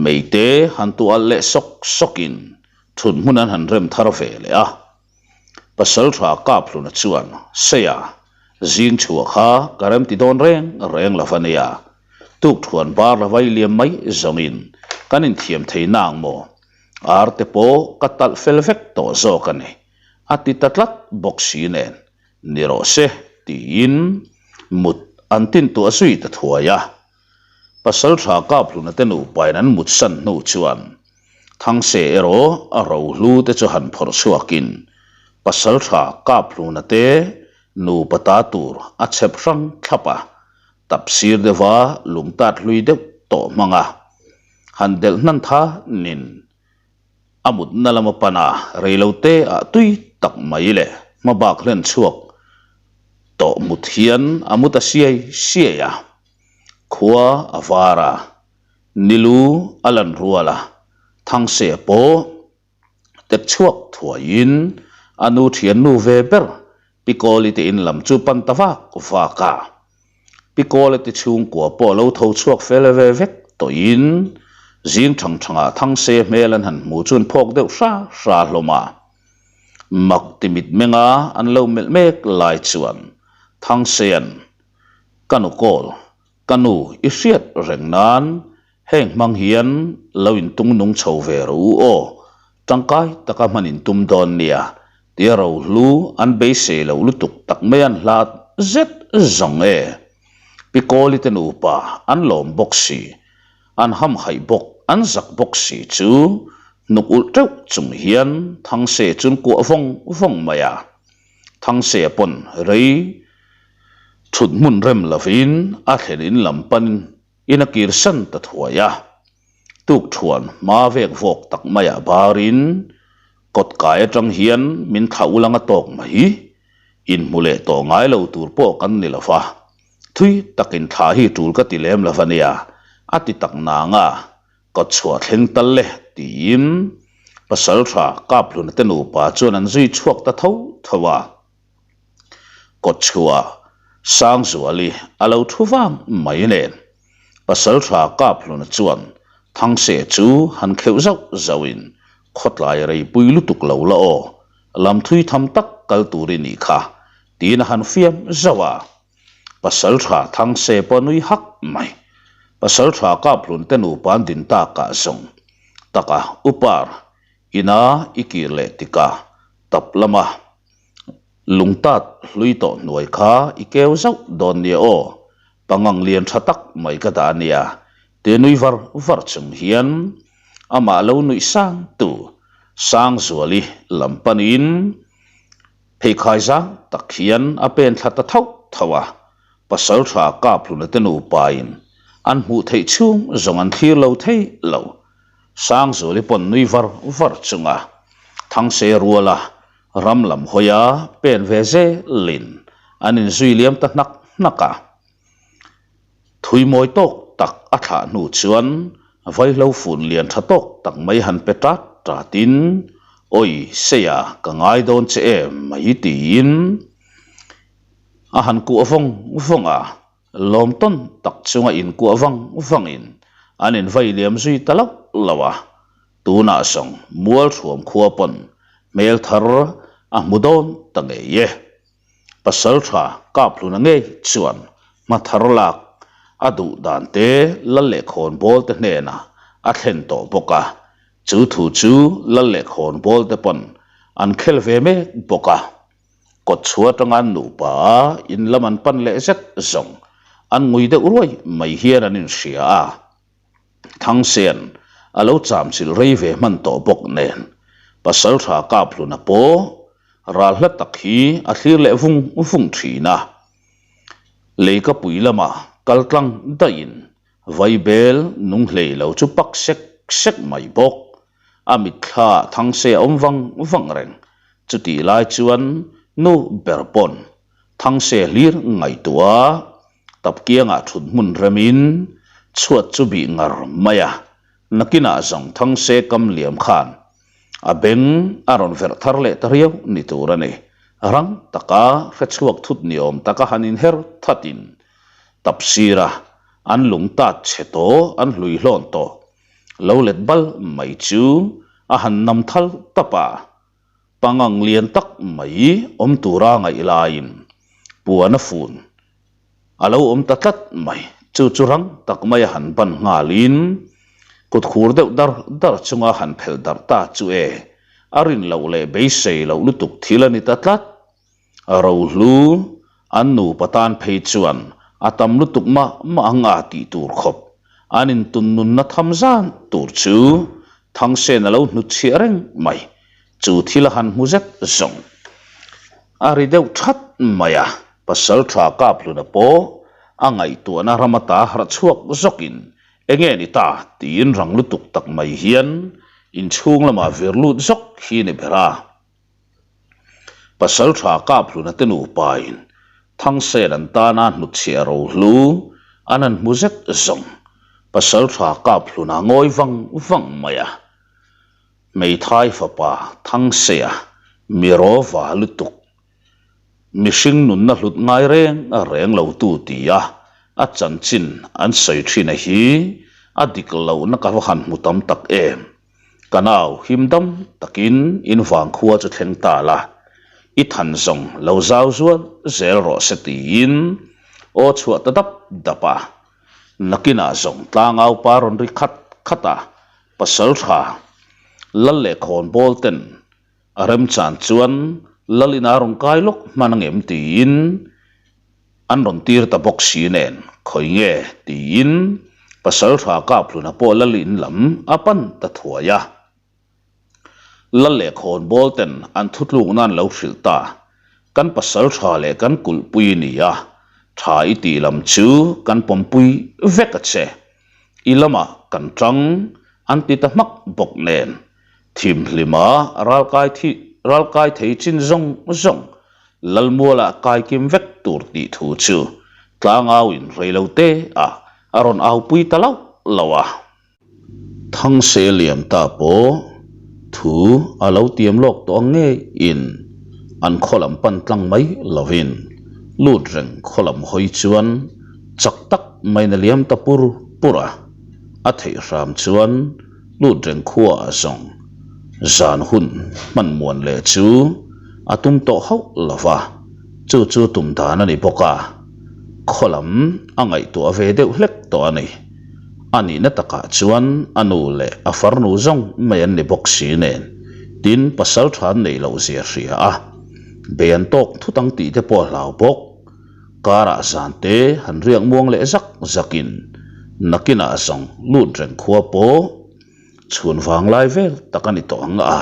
Speaker 1: Meite han tuah leh sawk sawkin thut hmun an han rem thar ve leh a. Pasaltha Kaphluna chuan, Seia, zing chhuah kha ka rem ti dawn reng reng lo va nia. Tuk thuan bar la vai liam mai zawngin kan inthiam thei nang maw? Ar te pawh ka talh fel vek tawh zawk a ni, a ti ta tlat bawk si nen. Ni rawh se, tiin mut an tintuah zui ta thuai a. Pasaltha Kaphluna te nupain an mutsan hnu chuan Thangse erawh a rohlu te chu han phawrh chhuakin Pasaltha Kaphluna te nupa ta tur a chhep hrang thlap a, tap sir deuha lungtat hlui deuh tawh hmang a han delh hnan tha nin a mutna lama pan a reilote ah tui tak mai leh hmabak hlen chhuak tawh mut hian a mu ta siai siai a, khua a var a. Nilu a lan rual a, Thangse pawh tek chhuak thuaiin a nu thiannu ve ber Pi Kawli te in lam chu pan ta vak vak a. Pi Kawli te chhungkua pawh lo tho chhuak fel ve vek tawhin zing thang thangah Thangse hmel an han hmu chuan phawk deuh hra hra hlawm a. Mak ti mitmenga an lo melh mek lai chuan Thangsean ka nu kawl Ka nu, i hriat reng nan heng hmang hian lo intung nung chho ve rawh u aw, tangkai taka hman intum dawn nia, tia rohlu an beisei loh lutuk tak mai an hlat zet zawng e. Pi Kawli te nupa an lawm bawk si, an hamhaih bawk, an zak bawk si chu hnuk ulh teuh chung hian Thangse chuan kuah vawng vawng mai a. Thangse pawn rei Thut hmun rem lovin a thlen in lam pan in a kir san ta thuai a. Tuk thuan hma vek vawk tak maiah barin kawt kai atang hian min thlah ulang a tawk mai. Inhmu leh tawh ngai lo tur pawh kan ni lova, thui takin thlah hi tul ka ti lem lova nia, a ti tak nang a, kawt chhuah thleng tal le tiin Pasaltha Kaphluna te nupa chuan an zui chhuak ta tho tho a. Kawtchhuah Sangzuali a lo thu vang mai nen Pasaltha Kaphluna chuan Thangse chu han kheuh zauh zauhin khawtlai reipui lutuk lo la aw, lam thui tham tak kal tur i nih kha tiin a han fiam zauh a. Pasaltha Thangse pawh a nui hak mai. Pasaltha Kaphlun te nupa an din takah zawng taka Upar ina i kir leh tikah tap lama Lungtat hlui tawh hnuai kha i keu zauh dawn nia aw, pangang lian tha tak mai ka dah nia, tia nui var var chung hian amah lo nuih sang tu Sangzuali lam panin pheikhai zang tak hian a pen thla ta thauh thauh a, Pasaltha Kaphluna te nupain an hmuh theih chhung zawng an thlir lo thei lo. Sangzuali pawn nui var var chunga Thangse ruala Ram lam hawia pen ve zelin an inzui liam ta hnak hnak a. Thui mawi tawk tak a thlah hnu chuan vaihlo fun lian tha tawk tak mai han pe tat tatin, Awi, Seia, ka ngai dawn che em mai tiin. A han kuah vawng vawng a, lawm tawn tak chunga inkuah vang vangin an invai liam zui ta loh loh a. Tunah zawng Mualthuam khua pawn hmel thar a hmu dawn ta ngei e. Pasaltha Kaphluna ngei chuan hma thar lak a duh dan te Lal leh Khawnbawl te hnenah a thlen tawh bawk a, chu thu chu Lal leh Khawnbawl te pawn an khel ve mek bawk a. Kawtchhuah atanga an nupa a in lam an pan leh zet zawng an ngui deuh ruai mai hian an inhria a. Thangsen a lo chamchilh rei ve hman tawh bawk nen Pasaltha Kaphluna pawh ral hla tak hi a thlir leh vung vung thin a. Leikapui lamah kal tlang daihin Vaibel nung hlei lo chu pak sek sek mai bawk. A mitthla Thangse a awm vang vang reng. Chutih lai chuan nu ber pawn Thangse hlir ngaihtuah a Tapkiangah thut hmun remin chhuat chu bih ngar mai a, nakinah zawng Thangse kam liam khan a beng a rawn verh thar leh ta riau ni tur a ni. Rang taka hrechhuak thut ni awm taka han inher thatin tapsira an lung tat chhe tawh an hlui hlawn tawh lo let bal mai chu a han nam thal tap a. Pangang lian tak mai awm tura ngaih laiin puan a fun a lo awm ta tlat mai. Chu chu rang tak maia han ban nghalin kut khur deuh dar dar chunga han phelh darh ta chu e, a rin loh leh beisei loh lutuk thil a ni ta tlat. Rohlu an nupa tan phei chuan a tam lutuk mah mah ang a tih tur khawp an intun nunna tham zan tur chu Thangsen a lo hnutchhiah reng mai. Chu thil a han hmu zet zawng a ri deuh that mai a, pasal tha Kaphluna pawh a ngaihtuahna ram ata harh chhuak zawkin enge ni ta tiin rang lutuk tak mai hian inchhung lamah vir lut zawk hi ni ber a. Pasal tha Kaphluna te nupain Thangsen an tana hnutchhiah rohlu an han hmu zet zawng pasal tha Kaphluna ngawi vang vang mai a. Hmeithai fapa Thangseia mi rawva lutuk, mihring nunna hlut ngai reng reng lo tu tia a chanchin an sawi thin a hi a dik lohna ka va han hmu tam tak em. Ka nau him dam takin in vangkhua chu thleng ta la, i than zawng lo zau zual zel rawh se tiin aw chhuah ta dap dap a. Nakinah zawng tlangau pa rawn ri khat khat a, Pasal tha, Lal leh khawnbawl ten a remchan chuan Lal ina rawn kai lawk hman angem tiin an rawn tir ta bawk si nen khawi nge tiin Pasal tha Kaphluna pawh Lal in lam a pan ta thuai a. Lal leh khawnbawl ten an thutlukna an lo hrilh ta, kan pasal tha leh kan kulhpui ni a, tha i tih lam chu kan pawmpui vek a che. I lamah kan tang an ti ta hmak bawk nen, thimhlima ralkai thi ralkai thei chin zawng zawng Lalmualah kai kim vek tur tih thu chu tlangauin reilote ah a rawn aupui ta lauh lauh a. Thangse liam ta pawh thu a lo tiam lawk tawh ang ngeiin an khaw lam pan tlang mai lovin lut reng khaw lam hawi chuan chak tak maiin a liam ta pur pur a, a theih hram chuan lut reng khuaah zawng zan hun hman muan leh chu a tum tawh hauh lo va, chu chu tum dan a ni bawk a, khaw lam a ngaihtuah ve deuh hlek tawh a ni. A nihna takah chuan a nu leh a farnu zawng mai an ni bawk si nen, tin pasal tha an neih loh zia hria a, bei an tawk thut ang tih te pawh a hlau bawk. Karah zan te han riak muang leh zak zakin nakinah zawng lut reng khua pawh chhun vang lai vel tak a ni tawh ang a,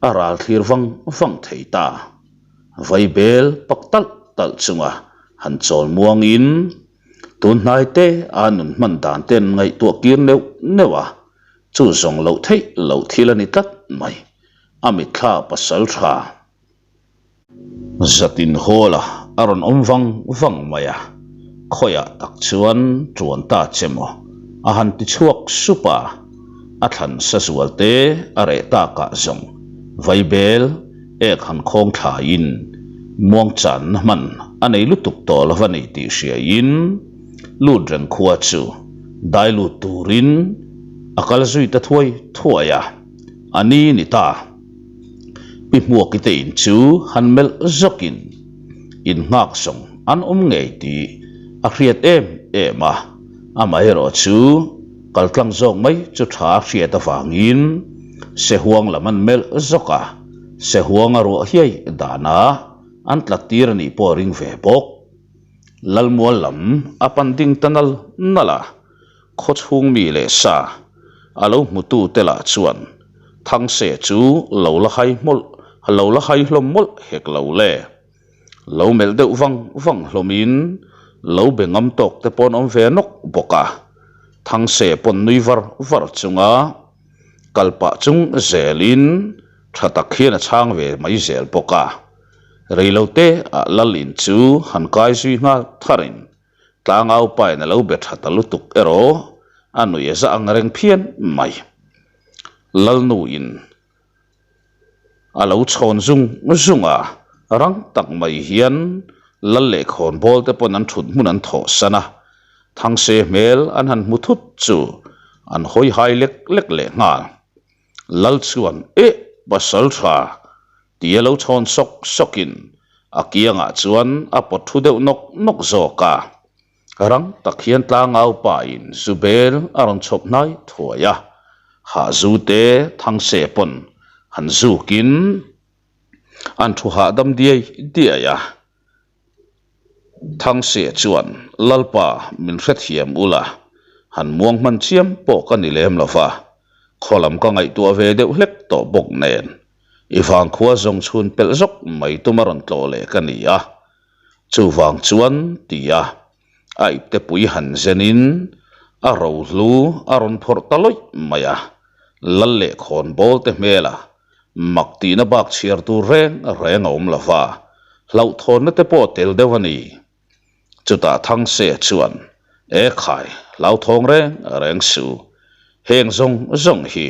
Speaker 1: a ral thlir vang vang thei ta. Vaibel pak talh talh chunga han chawl muangin Tun hnai te a nun hman dan ten ngaihtuah kir neuh neuh a, chu zawng loh theih loh thil a ni tlat mai. A mitthla pasal tha. Zatin hawl a, a rawn awm vang vang mai a, khawiah tak chuan tuan ta che maw? A han ti chhuak sup a, a thlan sa zual te a reh takah zawng vaibel ek han khawng thlaiin. Muangchanna hman a nei lutuk tawh lo a ni tih hriain lut reng khua chu dai lut turin a kal zui ta thuai thuai a, a ni ni ta. Pi Hmuaki te in chu han melh zawkin in nghak zawng an awm ngei tih a hriat em em a, amaherawh chu kaltlang zawk mai chu tha a hriat avangin Sehuang lam an melh zawk a. Sehuanga ruah hiai danah an tlat tir a nih pawh a ring ve bawk. Lalmual lam a pan ding ta nal nal a, khaw chhung mi leh sa a lo hmutu te lah chuan Thangse chu lo la hai hmawlh lo la hai hlawm mawlh hek lo le. Lo melh deuh vang vang hlawmin lo be ngam tawk te pawn awm ve nawk bawk a, Thangse pawn nui var var chunga kal pah chung zelin tha tak hian a chhang ve mai zel bawk a. Reilote ah lal in chu han kai zui nghal tharin tlangau pain a lo be tha ta lutuk erawh a nuih a za ang reng phian mai. Lalnu in a lo chhawn zung zung a, rang tak mai hian lal leh khawnbawl te pawn an thut hmun an thawh san a, Thangse hmel an han hmu thut chu an hawi hai lek lek leh nghal. Lal chuan Eh! Pasal tha! tia lo chhawn sawk sawkin a kiangah chuan a pawt thu deuh nawk nawk zawk a. Rang tak hian tlangau pain Zubel a rawn chhawp hnai thuai a, hahzu te Thangse pawn han zukin an thu hahdam diai diai a. Thangse chuan Lalpa min hrethiam ula, han muang hman chiam pawh ka ni lem lo va, khaw lam ka ngaihtuah ve deuh hlek tawh bawk nen i vangkhua zawng chhun pelh zawk mai tum a rawn tlawh leh ka ni a. Chuvang chuan tia a ipte pui han zenin a rohlu a rawn phawrh ta lawih mai a, lal leh khawnbawl te hmela mak tihna bak chhiar tur reng reng a awm lo va, hlauhthawnna te pawh tel deuh a ni. Chutah Thangse chuan, E khai, hlauthawng reng reng su, heng zawng zawng hi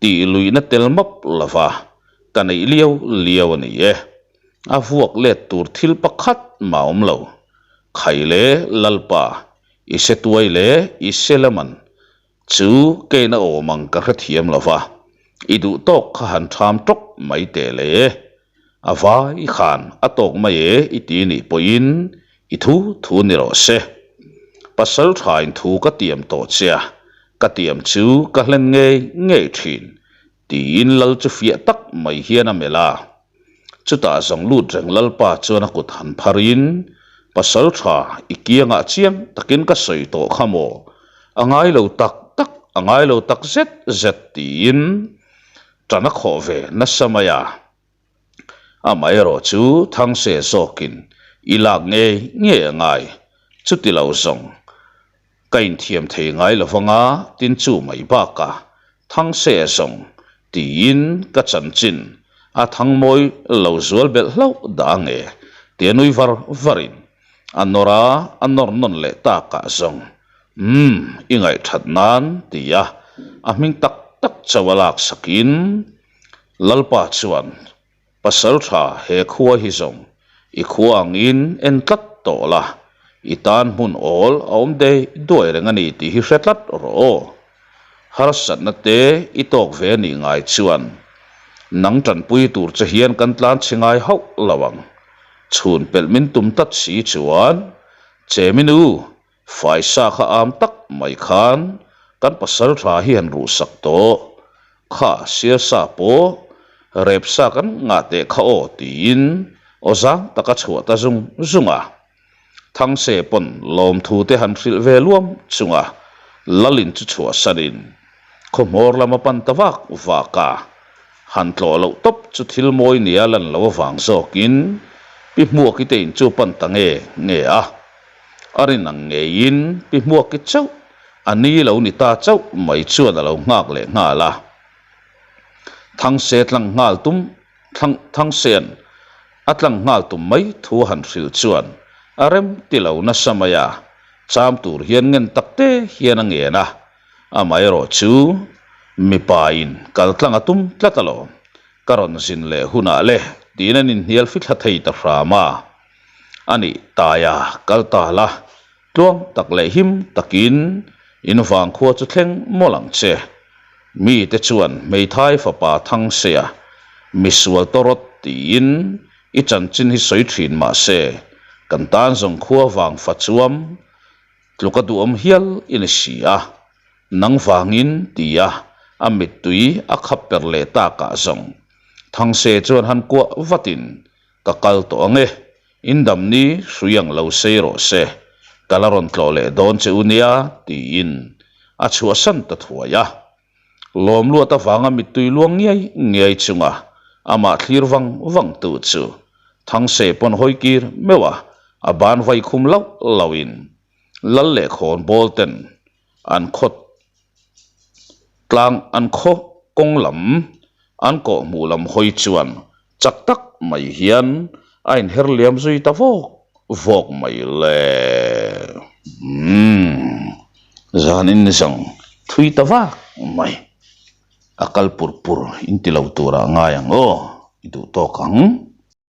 Speaker 1: tih luihna tel map lo va ka neih liau liau a ni e. A vuak let tur thil pakhat mah awm lo. Khai le Lalpa, i se tuai le i se laman chu keina awm ang ka hrethiam lo va, i duh tawk kha han tham tawk mai teh le. A vai khan a tawk mai e i ti nih pawhin i thu thu ni rawh se. Pasal thain thu ka tiam tawh che a, ka tiam chu ka hlen ngei ngei thin Tiin lal chu fiah tak mai hian a melh a. Chutah zawng lut reng lalpa chuan a kut han pharin, Pasal tha, i kiangah chiang takin ka sawi tawh kha maw? A ngai lo tak tak, a ngai lo tak zet zet tiin tan a khawh ve nasa mai a. Amaherawh chu Thangse zawkin i lak ngei ngei a ngai, chuti lo zawng Ka inthiam thei ngai lo vanga tin chu mai bakah Thangse zawng tiin ka chanchin a thangmawi lo zual belh hlauh dah nge tia nui var varin a nawr a, a nawr nawn leh takah zawng umm i ngaihthat nan tia a hming tak tak chauh a laksakin Lalpa chuan Pasal tha he khua hi zawng i khua angin en tlat tawh la, i tan hmun awl a awm dei duai reng a ni tih hi hre tlat rawh aw. Harsatna te i tawk ve a nih ngai chuan nang tanpui tur che hian kan tlan chhe ngai hauh lo ang. Chhun pelh min tum tlat si chuan Cheminu Faisa kha am tak mai khan kan pasal tha hi han ruhsak tawh. Kha sialsa pawh repsa kan ngah teh kha aw tiin aw zang taka chhuah ta zung zung a. Thangse pawn lawmthu te han hrilh ve luam chunga Lalin chu chhuahsanin khaw hmawr lam a pan ta vak vak a. Han tlawh loh tawp chu thil mawi nia lan lo avang zawkin Pi Hmuaki te in chu pan ta nge nge a. A rin ang ngeiin Pi Hmuaki chauh a ni lo ni ta chauh mai chuan a lo nghak leh nghal a. Thangse tlang nghal tum thlang Thangsean a tlang nghal tum mai thu a han hrilh chuan a rem ti lo nasa mai a, cham tur hian ngen tak te hian a ngen a, amaherawh chu mipa in kal tlang a tum tlat alawm, ka rawn zin leh hunah le tiin an inhnial fithla thei ta hram a. A nih taia kal ta la, tluang tak leh him takin in vangkhua chu thleng mawlh ang che. Mite chuan hmeithai fapa Thangseia misual tawrawt tiin i chanchin hi sawi thin mah se, kan tan zawng khua vang fa chuam tluk a duhawm hial i ni si a. Nang vangin tia a mittui a khap per leh takah zawng Thangse chuan han kuah vatin Ka kal tawh ang e, in damni hrui ang lo sei rawh se, ka la rawn tlawh leh dawn che u nia, tiin a chhuahsan ta thuai a. Lawmluat avanga mittui luang ngiai ngiai chunga amah thlir vang vang tu chu Thangse pawn hawi kir meuh a, a ban vai khum lauh lauhin Lal leh khawnbawl ten an khaw tlang an khaw kawng lam an kawh hmuh lam hawi chuan chak tak mai hian a inher liam zui ta vawk vawk mai le. Umm zanin zawng thui ta vak mai a kal pur pur in ti lo turah ngai ang aw i duh tawk ang.